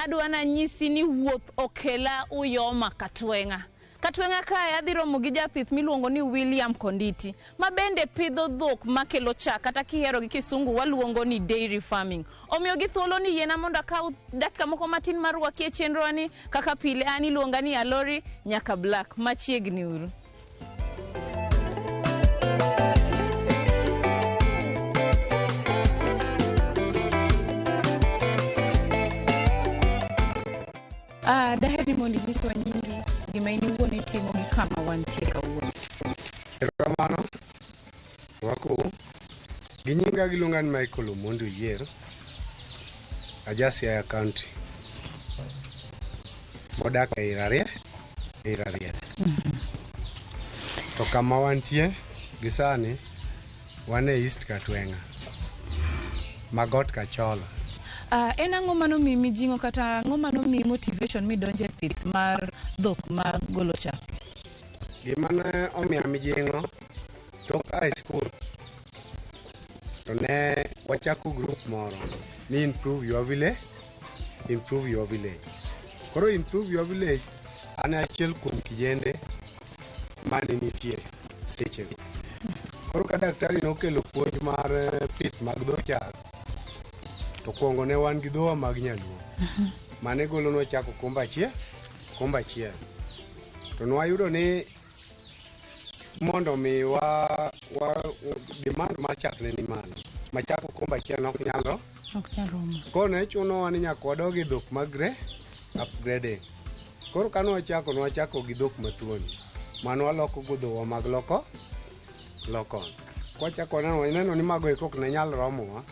Adwa nanyisi ni wuoth okela Uyoma Katweng'a. Katweng'a kae adhi romo gi japith miluongo ni William Konditi, ma bende pidho dhok makelo chak kata kihero gi kisungu waluongo ni dairy farming. Omiyo gi thuolo ni yiena mondo akaw dakika moko matin mar rwaki e chenrowa ni kaka pile an iluonga ni Alori nyaka Black machiegni uru. Daher ni mondo inyiswa nyingi, gima in iwuon itimo gi kama wantie kawuono. Erokamano, rwakou. Gi nyinga giluonga ni Michael Omondi Oyier, aja Siaya County, modak e Rarieda. To kama wantie gi sani, wan e East Katweng'a, Magot Kachola. En ang'o manomiyi mijing'o kata ang'o manomiyi motivation midonje e pith mar dhok ma golo chak? Gima ne omiya mijing'o tok high school to ne wachako group moro ni improve your village, improve your village. Koro improve your village an achiel kuom kijende mane nitie sechego. Koro ka daktari nokelo puonj mar pith mag dho chak, to kuongo ne wan gi dhowa mag nyaluo mane golonwa chak okombe achiel, okombe achiel. To nwayudo ni mondo mi wa demand mar chak ne ni malo, ma chak okombe achiel ne ok nyal Ok nyal romo. Koro ne chunowa ni nyaka wadog e dhok mag upgrading. Koro kane wachako, ne wachako gi dhok mathuoni mane waloko go dhowa mag loko lokon. Kwachako waneno, waneno ni mago eko ok ne nyal romowa,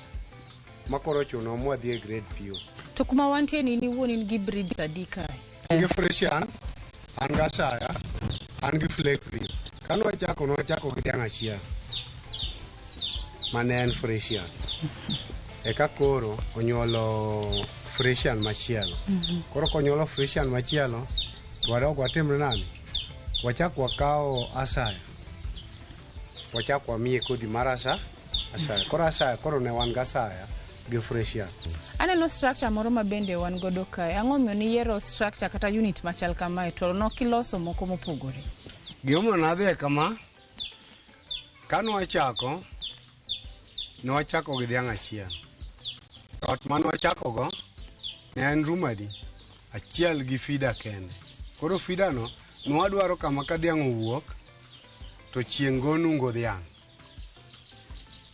ma koro ochunowa mwadhi e grade pure. To kuma wantie ni in iwuon in gi breeds adi kae? An gi Frisian, an gi Asaya, an gi Fleckvieh. Kane wachako, ne wachako gi dhiang' achiel mane en Frisian. Eka koro onyuolo Frisian machielo. Koro konyuolo Frisian machielo, to wadok watimre nade? Wachak wakawo Asaya, wachak wamiye kodhi mar Asaya. Koro Asaya, koro ne wan gi Asaya gi Frisian. Aneno structure moro ma bende wan godo kae. Ang'o omiyo niyiero structure kata unit machal kamae to nok iloso moko mopogore? Gimomiyo nadhiye kama, kane wachako, ne wachako gi dhiang' achiel. Ot mane wachako go ne en room adi? Achiel gi feeder kende. Koro feeder no, ne wadwaro kama ka dhiang' owuok, to chieng' go nungo dhiang'.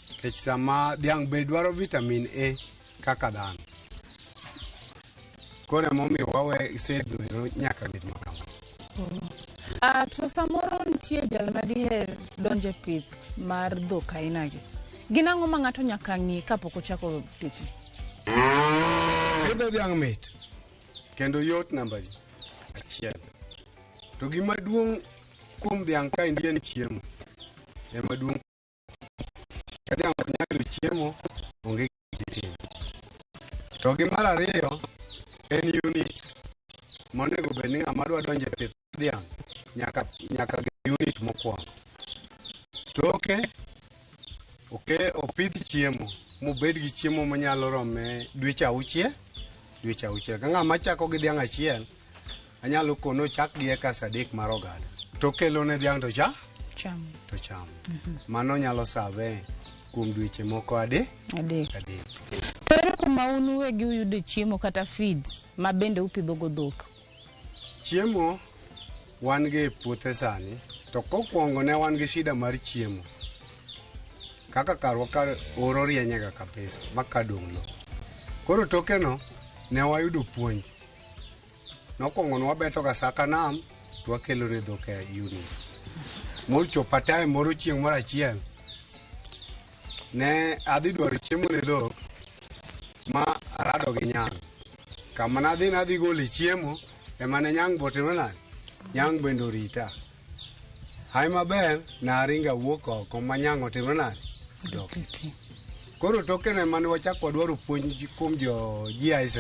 Nikech sama dhiang' be dwaro vitamin A kaka dhano. Koro emomiyo wawe shed no ero nyaka bed makama. To samoro nitie jal madiher donjo e pith mar dhok ainagi. Gin ang'o ma ng'ato nyaka ng'i kapok ochako pith? Pidho dhiang' mit kendo yot namba achiel. To gima duong' kuom dhiang' kaendi en chiemo. Ema duong' ka dhiang' ok nyal yudo chiemo, onge gima timo. To gi mar ariyo en unit monego bed ni ng'ama dwa donjo e pith dhiang' nyaka ger unit mokwongo. Toke opidh chiemo mobed gi chiemo manyalo rome dweche auchiel, dweche auchiel. Ka ng'ama chako gi dhiang' achiel, anyalo kone ochak gi acres 3 mar ogada. To kelo ne dhiang' to cha? Cham. To cham. Mano nyalo save kuom dweche moko adek. Adek. Adek. To ere kuma un uwegi uyude chiemo kata feeds ma bende upidho go dhok? Chiemo wan gi e puothe sani, to kokwongo ne wan gi shida mar chiemo. Kaka karwa ka oro rienyega kabisa, ma ka dong' lo. Koro tokeno ne wayudo puonj. Nokwongo ne wabeto ga saka nam, to wakelo ne dhok e unit. Mochopo time moro chieng' moro achiel, ne adhi dwaro chiemo ne dhok, ma arado gi nyang'. Kama nadhi nadhi gole chiemo, ema ne nyang' botimo nade? Nyang' bende orita. Hae maber, naringo awuok oko ma nyang' otimo nade? Odok. Koro tokeno ema ne wachako wadwaro puonj kuom jo GIZ.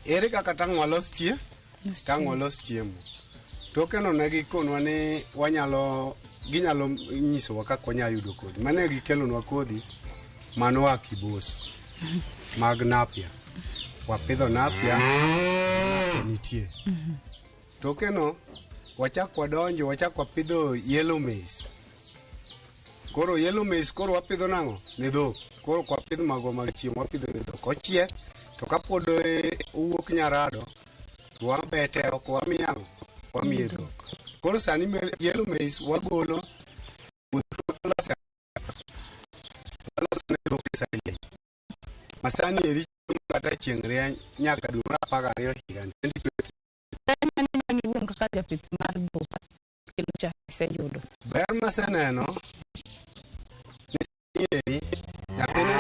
Ere kaka tang' walos chie? Tang' walos chiemo. Tokeno ne gikonwa ni wanyalo, ginyalo nyisowa kaka wanyalo yudo kodhi. Mane gikelonwa kodhi manoa Kibos mag Napia. Wapidho napia nitie. Tokeno wachak wadonjo, wachak wapidho yellow maize. Koro yellow maize koro wapidho nang'o? Ne dhok. Koro ok wapidh magwa mag chiemo, wapidho ne dhok. Ochiek to kapod owuok nyarado to wabete oko, wamiyo ang'o? Wamiye dhok. Koro sani yellow maize wagolo waloso ne dhok e silage. Masani eri kata chieng' rieny nyaka dwe mar 12 higa 2020. Ber mane iwuon kaka japith mar dhok kelo chak iseyudo? Ber maseneno ni eri nyathine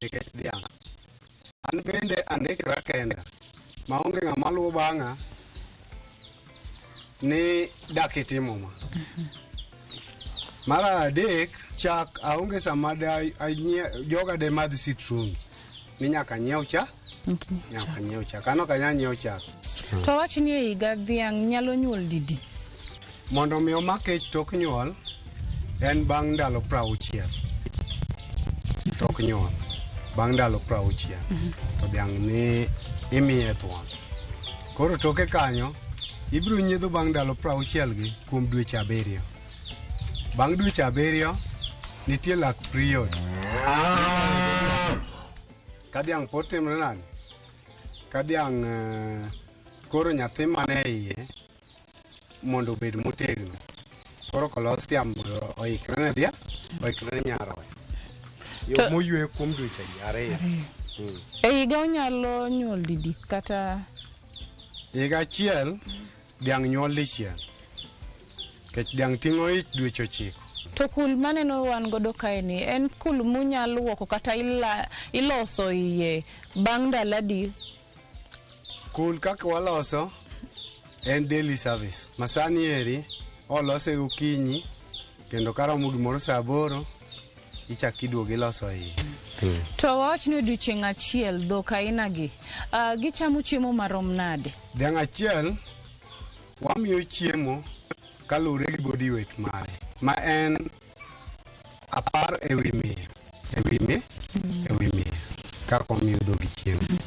nikech dhiang'. An bende andikra kenda maonge ng'ama luwo bang'a ni dak itimo ma. Mar adek, chak aonge sama da joga de madh sitrungi ni nyaka nyiew cha, nyaka nyiew chak. An ok anyal nyiewo chak. To wach ni e higa dhiang' nyalo nyuol didi? Mondo mi omak ich tok nyuol en bang' ndalo 60. Tok nyuol bang' ndalo 60 to dhiang' ni imiye thuon. Koro toke kanyo ibiro nyiedho bang' ndalo 60 gi kuom dweche 7. Bang' dweche 7 nitie lak period. Ka dhiang' pod timre nade? Ka dhiang' koro nyathi mane iye mondo obed motegno. Koro colostrum mondo oikre ne dhiang', oikre ne nyaroya. Yo moywe kuom dweche 2. E higa onyalo nyuol didi kata? Higa achiel dhiang' nyuol dichiel. Nikech dhiang' ting'o ich dweche 9. To kul maneno wan godo kae ni en kul munyalo luoko kata iloso iye bang' ndalo adi? Kul kaka waloso en daily service. Masani eri olose gokinyi kendo karomo gimoro saa 8 ichak iduogo iloso iye. To wawach ni odiochieng' achiel dhok aina gi, gichamo chiemo marom nade? Dhiang' achiel wamiyo chiemo kaluwore gi body weight mare ma en 10 ewi mia, ewi mia, ewi mia kaka wamiyo dhogi chiemo.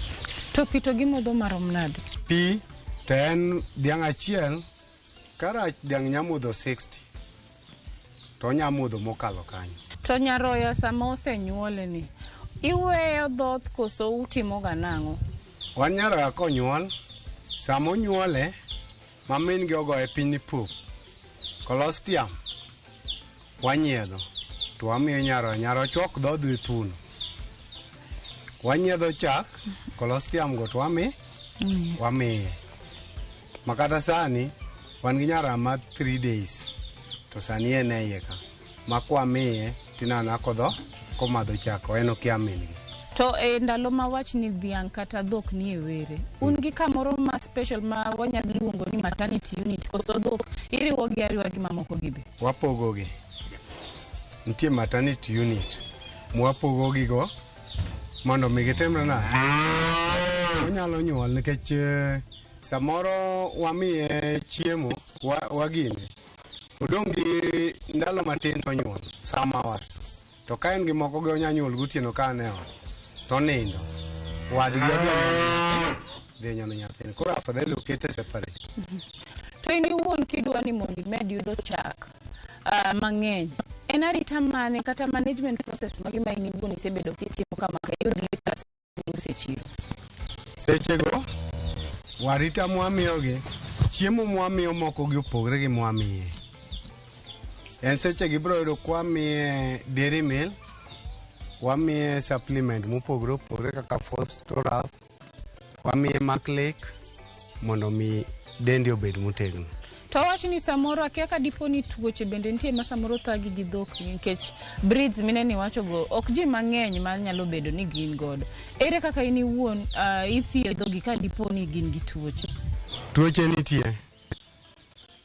To pi to gimodho marom nade? Pi to en dhiang' achiel karach dhiang' nya modho 60 to onya modho mokalo kanyo. To nyaroya sama osenyuole ni iweyo dhoth koso utimo ga nang'o? Wan nyaroya konyuol, sama onyuole ma min gi ogoye piny ni pup, colostrum wanyiedho to wamiyo nyaroya, nyaroya chwak dhodh gi thuno. Wanyiedho chak, colostrum go to wamiye. Makata sani wan gi nyaroya ma 3 days to sani en e iye ka. Ma kwamiye tineno kodho komadho chak en okia min gi. To e ndalo ma wach ni dhiang' kata dhok ni e were, un gi kamoro ma special ma wanyalo luongo ni maternity unit koso dhok iriwo gi ariwa gi mamoko gi be? Wapogo gi. Nitie maternity unit mwapogo gigo mondo mi gitimre nade? Onyalo nyuol nikech samoro wamiye chiemo wagine. Odong' gi ndalo matin to onyuol, some hours. To ka en gi moko gi onya nyuol gotieno ka an e ot, to onindo. Wadgi odhi dhi nyono nyathine. Koro afadhali okete separate. To in iwuon kidwa ni mondo imed yudo chak mang'eny, en arita mane kata management process mage ma in iwuon isebedo kitimo kama iyud liters iuso e chiro? Sechego, warita mwamiyogi, chiemo mwamiyo moko gi opogre gi mwamiye. En sechegi ibiro yudo kwamiye dairy meal, wamiye supplement mopogore opogore kaka phosphorus, wamiye Maclick mondo mi dendi obed motegno. To wach ni samoro akia ka dipo ni tuoche bende nitie ma samoro thagi gi dhok nikech breeds minene iwacho go ok ji mang'eny ma nyalo bedo ni gin godo. Ere kaka in iwuon ithiedho gi ka dipo ni gin gi tuoche? Tuoche nitie.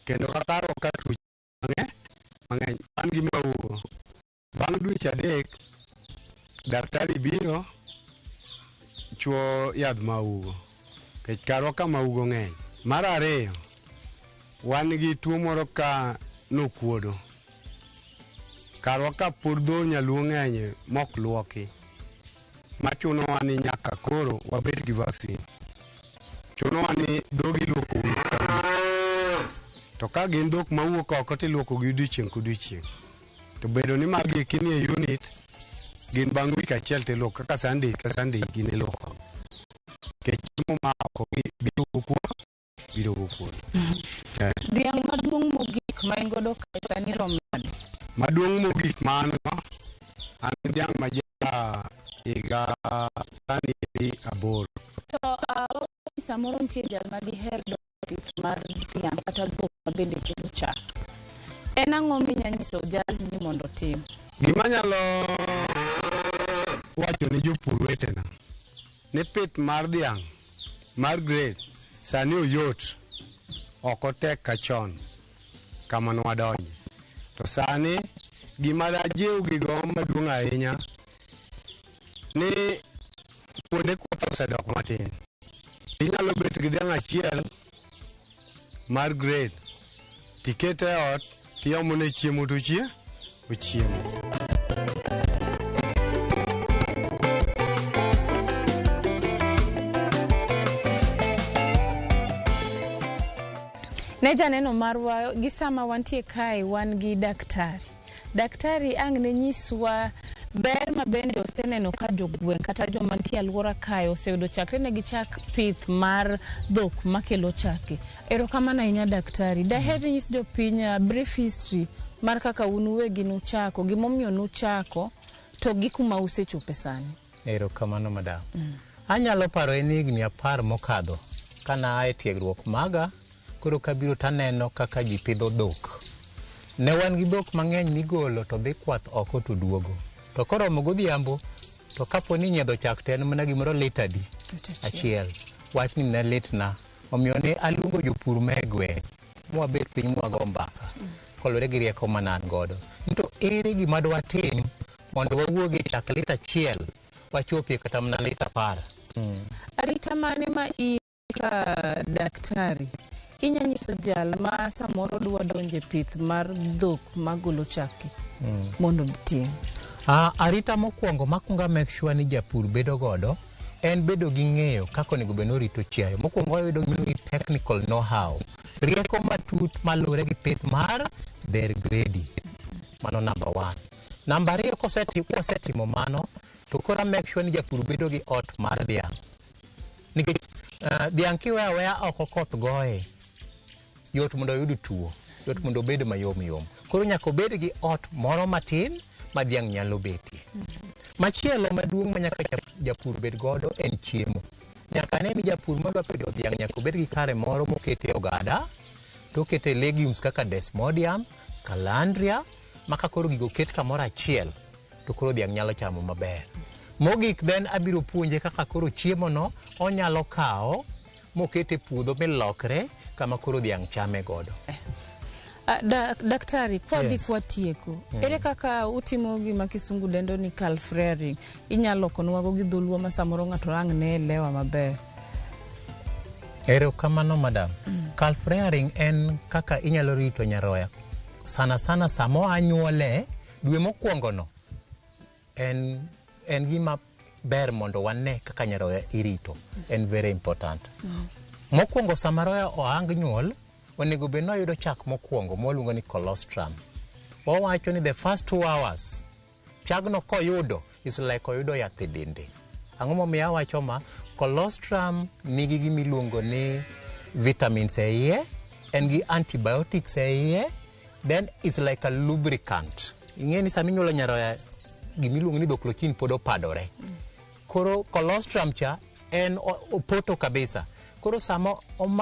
Kendo kaka ka tuoche mang'eny wan gi maugo. Bang' dweche 3 daktari biro chuo yadh maugo. Nikech karwa ka maugo ng'eny. Mar ariyo, wan gi tuo moro ka nokuodo. Karwa ka pod dho nyaluo ng'eny mok luoki. Machunowa ni nyaka koro wabed gi vaccine. Chunowa ni dhogi iluoko wik ka wik. To ka gin dhok mawuok oko to iluoko gi odiochieng' kodiochieng'. To bedo ni magi eki nie unit, gin bang' wik achiel to iluoko kaka Sunday ka Sunday gin iluoko. Nikech chiemo ma oko gi biro wuok biro wuok kuno. Dhiang' maduong' mogik ma in godo kae sani rom nade? Maduong' mogik ma an go, an gi dhiang' ma ja higa sani eri 8. To samoro nitie jal ma diher donjo e pith mar dhiang' kata dhok ma bende kelo chak. En ang'o minya nyiso jalni mondo otim? Gima anyalo wacho ne jopur wetena ni pith mar dhiang' mar grade sani oyot, ok otek ka chon kama nwadonje. To sani gima dajiw gigo maduong' ahinya ni kuonde kwath osedok matin. Inyalo bet gi dhiang' achiel mar grade tikete e ot tiomone chiemo to ochiemo. Ne janeno marwa gi sama wantie kae wan gi daktari. Daktari ang' ne nyiswa ber ma bende oseneno ka jogweng' kata joma nitie alwora kae oseyudo chakre ne gichak pith mar dhok makelo chak. Erokamano ahinya daktari. Daher ni nyis jopiny brief history mar kaka un uwegi nuchako, gimomiyo nuchako to gi kuma usechope sani. Erokamano madam. Anyalo paro en higni 10 mokadho kana a e tiegruok maga, koro kabiro taneno kaka ji pidho dhok. Ne wan gi dhok mang'eny migolo to dhi kwath oko to duogo. To koromo godhiambo to kapo ni nyiedho chak to en mana gimoro lita adi? Achiel. Wachni ne litna. Omiyo ne aluongo jopur ma e gweng' mwabet piny mwago mbaka koluwore gi rieko mane an godo. Ni to ere gima dwatim mondo wawuog e chak lita achiel wachopie kata mana lita 10. Arita mane ma in ka daktari inya nyiso jal ma samoro dwa donje pith mar dhok magolo chak mondo otim? Arita mokwongo makwongo make sure ni japur bedo godo en bedo gi ng'eyo kaka onego bed ni orito chiayo. Mokwongo wayudo gimiluongo ni technical know-how, rieko matut maluwore gi pith mar dher gredi. Mano number 1. Namba 2, kosetimo mano to koro make sure ni japur bedo gi ot mar dhiang'. Nikech dhiang' kiweyo aweya oko koth goye, yot mondo oyud tuo, yot mondo obed mayom yom. Koro nyaka obed gi ot moro matin ma dhiang' nyalo betie. Machielo maduong' ma nyaka japur bed godo en chiemo. Nyaka ne ni japur madwa pidho dhiang' nyaka obed gi kare moro mokete ogada, to okete legumes kaka desmodium, calandria, ma ka koro gigo oket kamoro achiel to koro dhiang' nyalo chamo maber. Mogik then abiro puonje kaka koro chiemo no onyalo kawo mokete e puodho milokre kama koro dhiang' chame godo. Daktari, kwadhi kwatieko, ere kaka utimo gima kisungu dendo ni calf rearing? Inyalo lokonwago gi dholuo ma samoro ng'ato ang' ne elewa maber. Erokamano madam. Calf rearing en kaka inyalo rito nyaroya. Sana sana sama oa nyuole, dwe mokwongo no, en gima ber mondo wane kaka nyaroya irito. En very important. Mokwongo sama roya oang nyuol, onego bed ni oyudo chak mokwongo mwaluongo ni colostrum. Wawacho ni the first 2 hours, chagno koyudo is like oyudo yath e dende. Ang'o momiyo awacho ma? Colostrum nigi gimiluongo ni vitamins e iye, en gi antibiotics e iye, then it's like a lubricant. Ing'e ni sama inyuolo nyaroya, gimiluongo ni dhoklochini pod opadore. Koro colostrum cha en opoto kabisa. Koro sama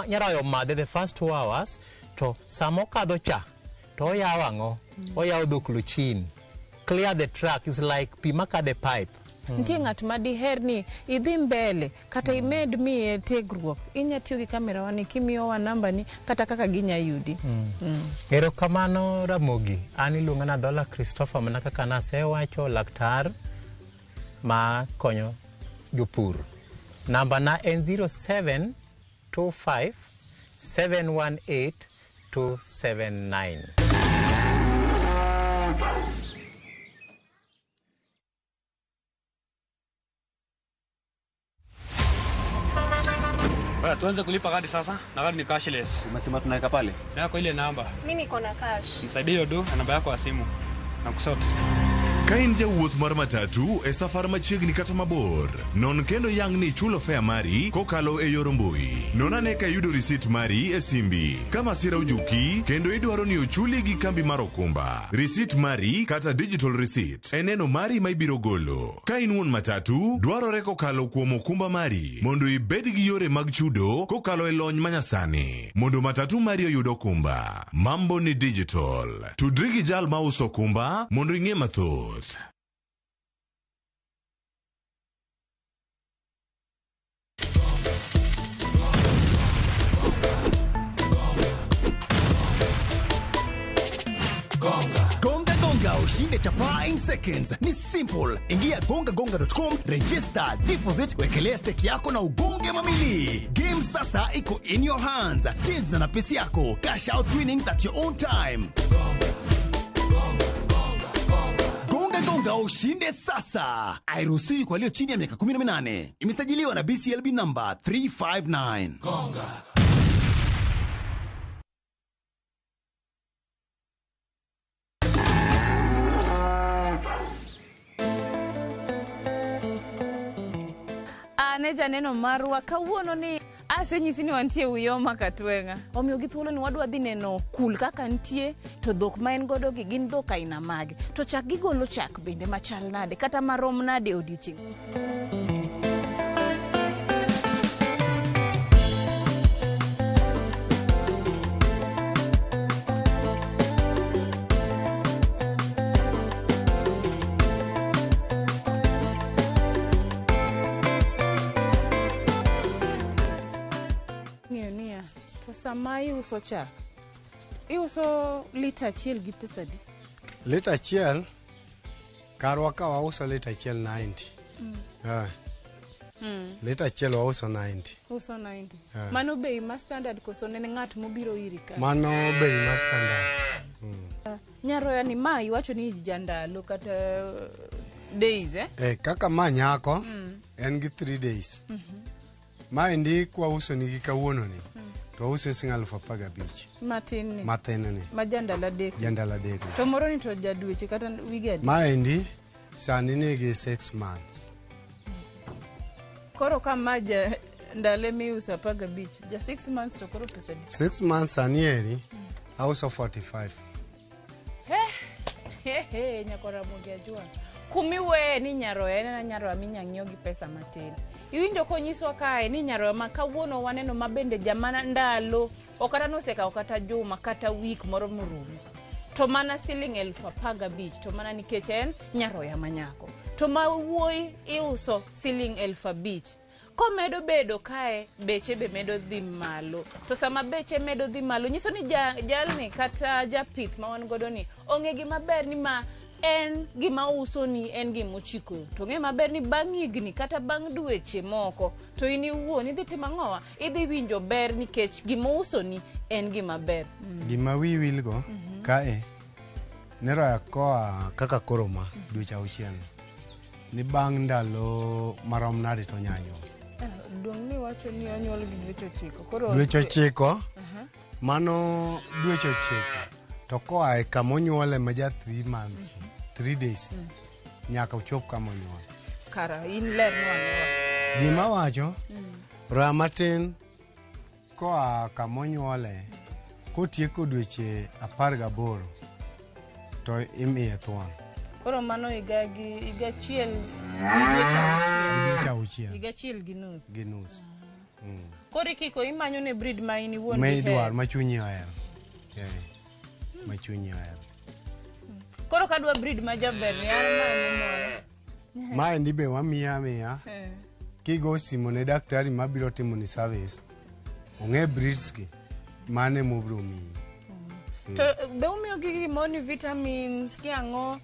nyaroya omadhe the first 2 hours, to sama okadho cha, to oyawo ang'o? Oyawo dhoklochini. Clear the track, it's like pi makadho e pipe. Nitie ng'at ma diher ni idhi mbele kata imed miye tiegruok, inya tiyo gi kamera wani kimiyowa namba ni kata kaka ginya yudi. Erokamano Ramogi, an iluonga ni Adhola Christopher, mana kaka nasewacho, laktar ma konyo jopur. Namba na en 0725 718 279. Bwana, tuanze kulipa kadi sasa, na kadi ni cashless. Umesema tunaweka pale? Yako ile namba. Mi niko na cash. Nisaidie hiyo do na namba yako ya simu. Na kusort. Ka in jawuoth mar matatu e safar machiegni kata mabor, non kendo yang ni ichulo fare mari kokalo e yor mbui. Non ane ka iyudo risit mari e simbi. Ka masira ojuki kendo idwaro ni ochuli gi kambi mar okumba, risit mari kata digital receipt en neno mari ma ibiro golo. Ka in wuon matatu, dwarore kokalo kuom okumba mari mondo ibed gi yore mag chudo kokalo e lony manyasani mondo matatu mari oyud okumba. Mambo ni digital. Tudri gi jal mauso okumba mondo ing'e mathoth. Gonga Gonga ushinde chapaa in seconds. Ni simple. Ingia gongagonga.com, register, deposit, wekelea stake yako na ugonge mamili. Game sasa iko in your hands. Cheza na pesi yako. Cash out winnings at your own time. Gonga Gonga ushinde sasa. Hairuhusiwi kwa walio chini ya miaka 18. Imesajiliwa na BCLB number 359. Gonga. Ane janeno marwa kawuono ni asenyisi ni wantie Uyoma Katweng'a. Omiyo gi thuolo ni wadwa dhi neno kul kaka nitie to dhok ma en godo gi gin dhok aina mage. To chak gigolo chak bende machal nade kata marom nade e odiochieng'. Ng'eyo niya, to sama iuso chak, iuso lita achiel gi pesa adi? Lita achiel karwa ka wauso lita achiel 90. Ah. Lita achiel wauso 90. Uso 90. Ah. Mano bei ma standard koso ne ng'at mobiro iri ka? Mano bei ma standard. Nyaroya ni ma iwacho ni jandalo kata days eh? Eh, kaka ma nyako en gi 3 days. Maendi kwauso nigi kawuono ni to wauso siling 15,000 Matin ni. mathin ni Ma jandalo adek. jandalo adek. To moro ni to jadweche kata wige adi? Maendi sani nigi 6 months. Koro ka ma ja ndalo miuso 15, ja 6 months to koro pesa adi? 6 months sani eri auso 45. He, nyakora Ramogi Ajwang'. Kumiweye ni nyaroya en ena nyaroya minya ng'iew gi pesa matin. Iwinjo konyiswa kae ni nyaroya ma kawuono waneno ma bende jamana ndalo ok kata nosekawo kata juma kata wik moro morumo. To mana siling 15,000 to mana nikech en nyaroya manyako. To ma wuoyi iuso siling 5,000. Komedo bedo kae beche be medo dhi malo. To sama beche medo dhi malo nyiso ni jalni kata japith ma wan godo ni ong'e gima ber ni ma en gima uso ni en gima ochiko. To ng'e maber ni bang' higni kata bang' dweche moko to in iwuon idhi timo ang'owa? Idhi winjo ber nikech gima uso ni en gima ber. Gima wiyi wilgo kae ni roya koa kaka koro ma dweche auchiel ni bang' ndalo marom nade to onya nyuol. Duong' ni wacho ni onyuol gi dweche ochiko. Koro Dweche ochiko mano dweche ochiko to koa e kama onyuole ma ja 3 months 3 days nyaka ochop kama onyuole. Kara in ler nwa. Gima wacho roya matin koa kama onyuole kotieko dweche 18 to imiye thuon. Koro mano higa gi higa achiel gi dweche auchiel. Dweche auchiel Higa achiel gi nus. gi nus. Koro ikiko imanyo ne breed ma in iwuon Ma diher. idwaro ma chunyi ohero. Eh, ma chunyi ohero. Koro kadwa breed ma jaber ni an ma emomora. Maendi be wamiya amiya. Kigo simo ne daktari mabiro timo ni service, ong'e breeds gi, mane mobiro miyi. To be umiyo gi gimoro ni vitamins ki ang'o?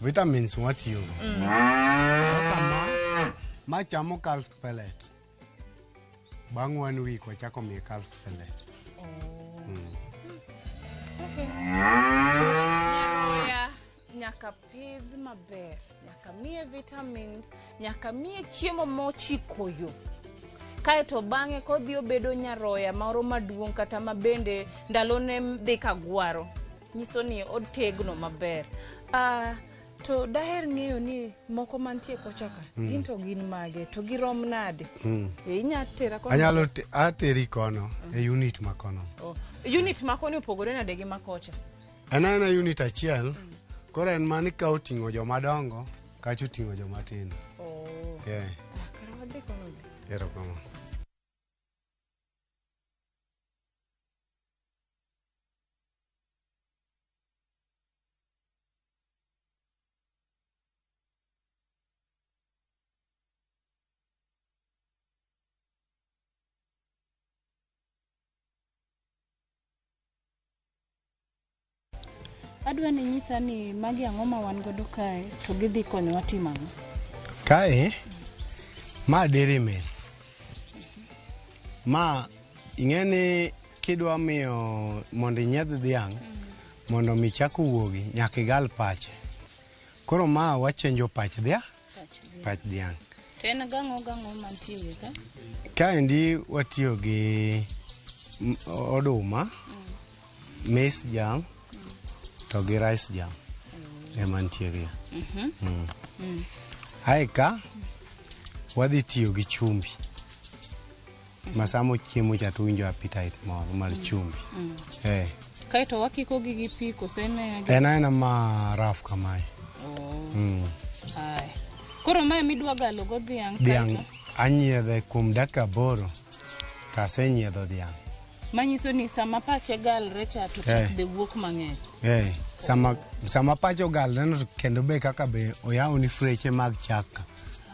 Vitamins watiyogo. Kaka ma chamo calf pellet. Bang' 1 week wachako miye calf pellet. Nyaroya nyaka pidh maber, nyaka miye vitamins, nyaka miye chiemo mochiko yo. Kaeto bang'e kodhi obedo nyaroya moro maduong' kata ma bende ndalone dhi ka gwaro. Nyiso ni otegno maber. To daher ng'eyo ni moko mantie kocha ka, gin to gin mage, to girom nade? Inya tera kono? Anyalo ateri kono e unit ma kono. Oh. Unit ma koni opogore nade gi ma kocha? En aena unit achiel, koro en mani ka oting'o joma dongo, kacha oting'o joma tindo. Oh. Yeah. Kara wadhi kono be. Erokamano. Adwa ni nyisa ni magi ang'o ma wan godo kae to gidhi konyowa timo ang'o? Kae, ma dairy meal. Ma ing'e ni kidwa miyo mondo inyiedh dhiang' mondo mi chak owuogi nyaka igal pache. Koro ma wachenjo pach dhiang', pach dhiang'. To en gang'o gang'o mantie ka? Kaendi watiyo gi oduma, maize jam, to gi rice jam ema nitie. Ae ka wadhi tiyo gi chumbi. Ma sama chiemo cha to winjo appetite moro mar chumbi. Kaeto wakiko gi gi pi kose ne En aena ma rough kamae. Ae. Koro mae midwa galo go dhiang' Dhiang' anyiedhe kuom dakika 8 to asenyiedho dhiang'. Manyiso ni sama pache galre cha to chak be wuok mang'eny. Sama pache ogalre no kendo be kaka be oyawni freche mag chak ka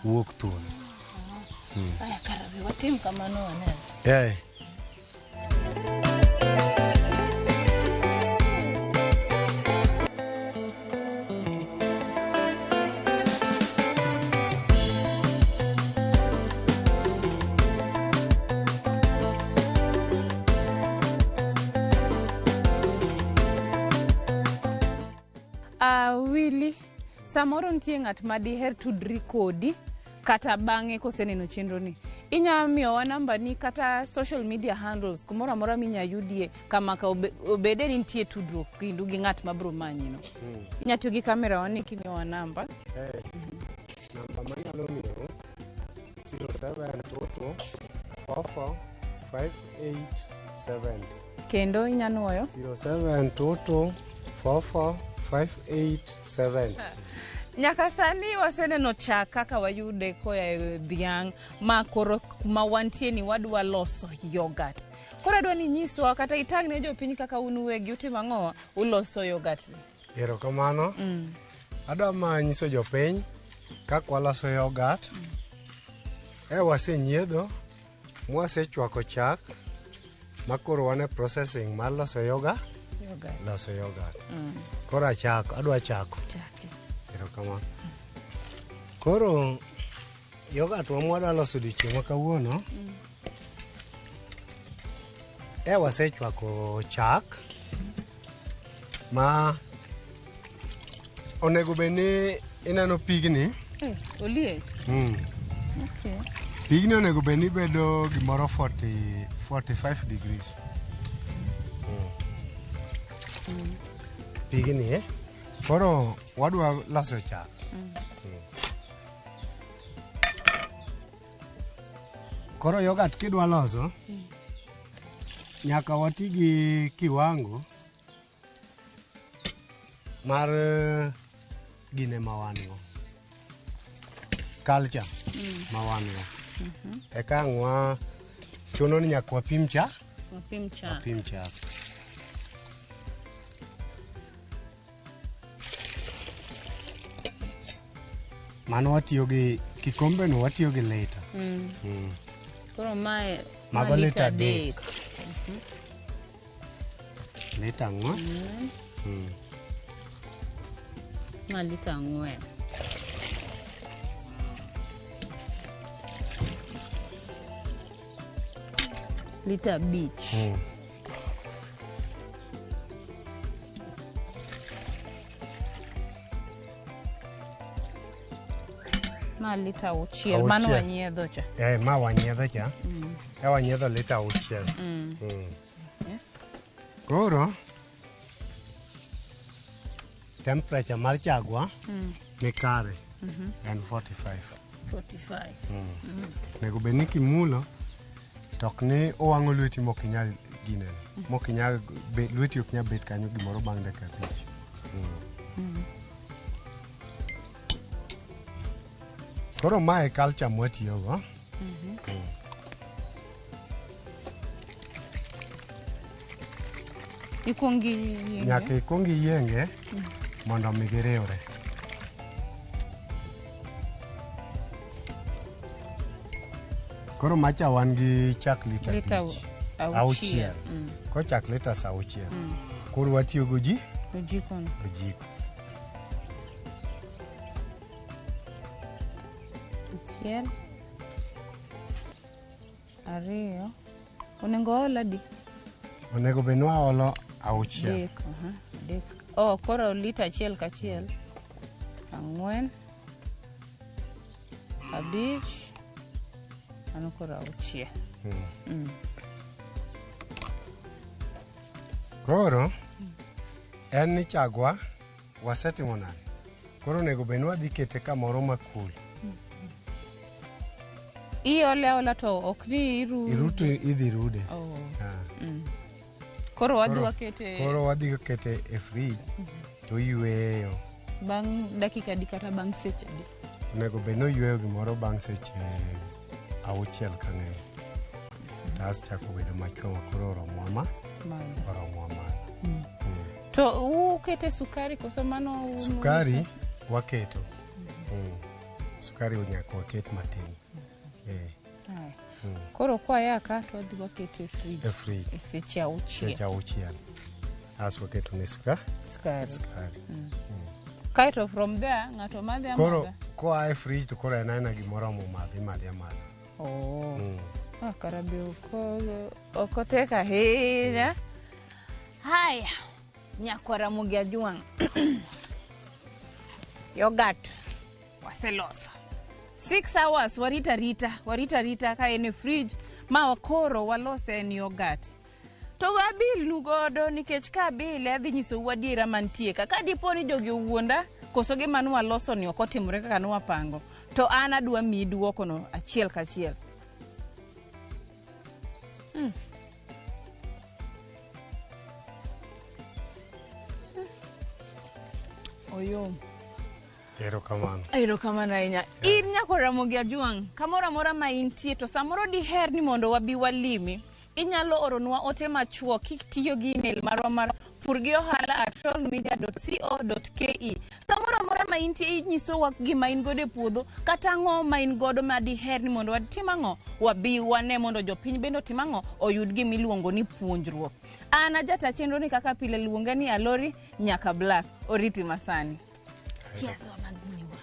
wuok thuolo. Aya, kara be watim kamano wane. Willy, samoro nitie ng'at ma diher tudri kodi kata bang'e koseneno chenro ni. Inya miyowa namba ni kata social media handles kumoro amora minya yudie kama ka obede ni nitie tudruok kindu gi ng'at ma biro manyi no. Inya tiyo gi kamera wa ni kimiyowa namba. Namba manyalo miyo 0722 44 5870. Kendo inya nuoyo? 0722 44 5870. Nyaka sani waseneno chak kaka wayude koa e dhiang' ma koro kuma wantie ni wadwa loso yogurt. Koro adwa ni inyiswa kata itang' ne jopiny kaka un uwegi utimo ang'o uloso yogurt. Erokamano. Adwa ma nyiso jopiny kaka waloso yogurt. Wasenyiedho, mwasechwako chak, ma koro wan e processing mar loso yogurt. Loso yogurt. Koro achako, adwa chako. Chaki. Erokamano. Koro yogurt wa mwadwa loso odiochieng' ma kawuono, wasechwako chak ma onego bed ni ineno pigni. Oliet. Okay. Pigni onego bed ni bedo gimoro 45 degrees. Pigni, Koro wadwa loso chak. Koro yogurt kidwa loso, nyaka wati gi kiwango mar gine ma wan go. Culture ma wan go. Eka ang' wa chuno ni nyaka wapim cha? Wapim chak. Wapim chak. Mano watiyo gi kikombe no watiyo gi lita. Koro mae Mago ma lita lita adek. adek. Lita ang'wen. Ma lita ang'wen. Lita abich. Ma lita 6 mano wanyiedho cha. Ma wanyiedho cha. E wanyiedho lita 6. Koro temperature mar chagwa ni kare en 45. 45. Onego bed ni kimulo to ok ni owang'o lweti mok inyal ginene. Mok inyal lweti ok nyal bet kanyo gimoro bang' dakika 5. Koro mae culture mwatiyogo. Ikuongi yienge. Nyaka ikuong iyienge mondo mi giriwre. Koro macha wan gi chak lita 6. Auchiel. Ko chak lita 6. Koro watiyo gi ojiko. Ojiko. 1, 2. Onego ol adi? Onego bed ni waolo 6. 3. Oh, koro lita 1 ka 1. 4, 5, mano koro 6. Koro en ni chagwa wasetimo nade? Koro onego bed ni wadhi kete kamoro makul. Iole aola to ok ni irude. Iruto idhi rude. Oh. Koro wadhi wakete. Koro wadhi kete e fridge to oyweyo. Bang' dakika adi kata bang' seche adi? Onego bed ni oyweyo gimoro bang' seche 6 kang'eny. Tas chako bedo machwe ma koro oromowa ma. Oromowa ma. To ukete sukari koso mano? Sukari waketo. Sukari nyaka waket matin. Koro kwaya ka to wadhi wakete e fridge. E fridge. E seche 6. Seche 6. As waketo ne sukari. Kaeto from there ng'ato madhe amadha. Koro koa e fridge to koro en aena gimoro momadhi madhi amadha. Oh. Kara be ok otek ahinya. Haya, nyakwar Ramogi Ajwang'. Yogurt waseloso. 6 hours warita rita ka en e fridge ma koro walose en yogurt. To wabilnu godo nikech ka abile adhi nyisou adiera mantie ka. Ka dipo ni jogi owuonda koso gima nwaloso ni ok otimore kaka nwapango, to an adwa miyi duokono achiel kachiel. Oyom. Erokamano. Erokamano ahinya. In nyakwar Ramogi Ajwang', kamoro amora ma intie to samoro diher ni mondo wabi walimi, inyalo oronwa ote machuok kitiyo gi email marwa mar purgiohala@rollmedia.co.ke. Kamoro amora ma intie inyisowa gima in godo e puodho kata ang'o ma in godo ma diher ni mondo watim ang'o, wabi wane mondo jopiny bende otim ang'o, oyud gima iluongo ni puonjruok. An ajata chenro ni kaka pile luonge ni Alori nyaka Black. Oriti masani. Cheers wamagniwa.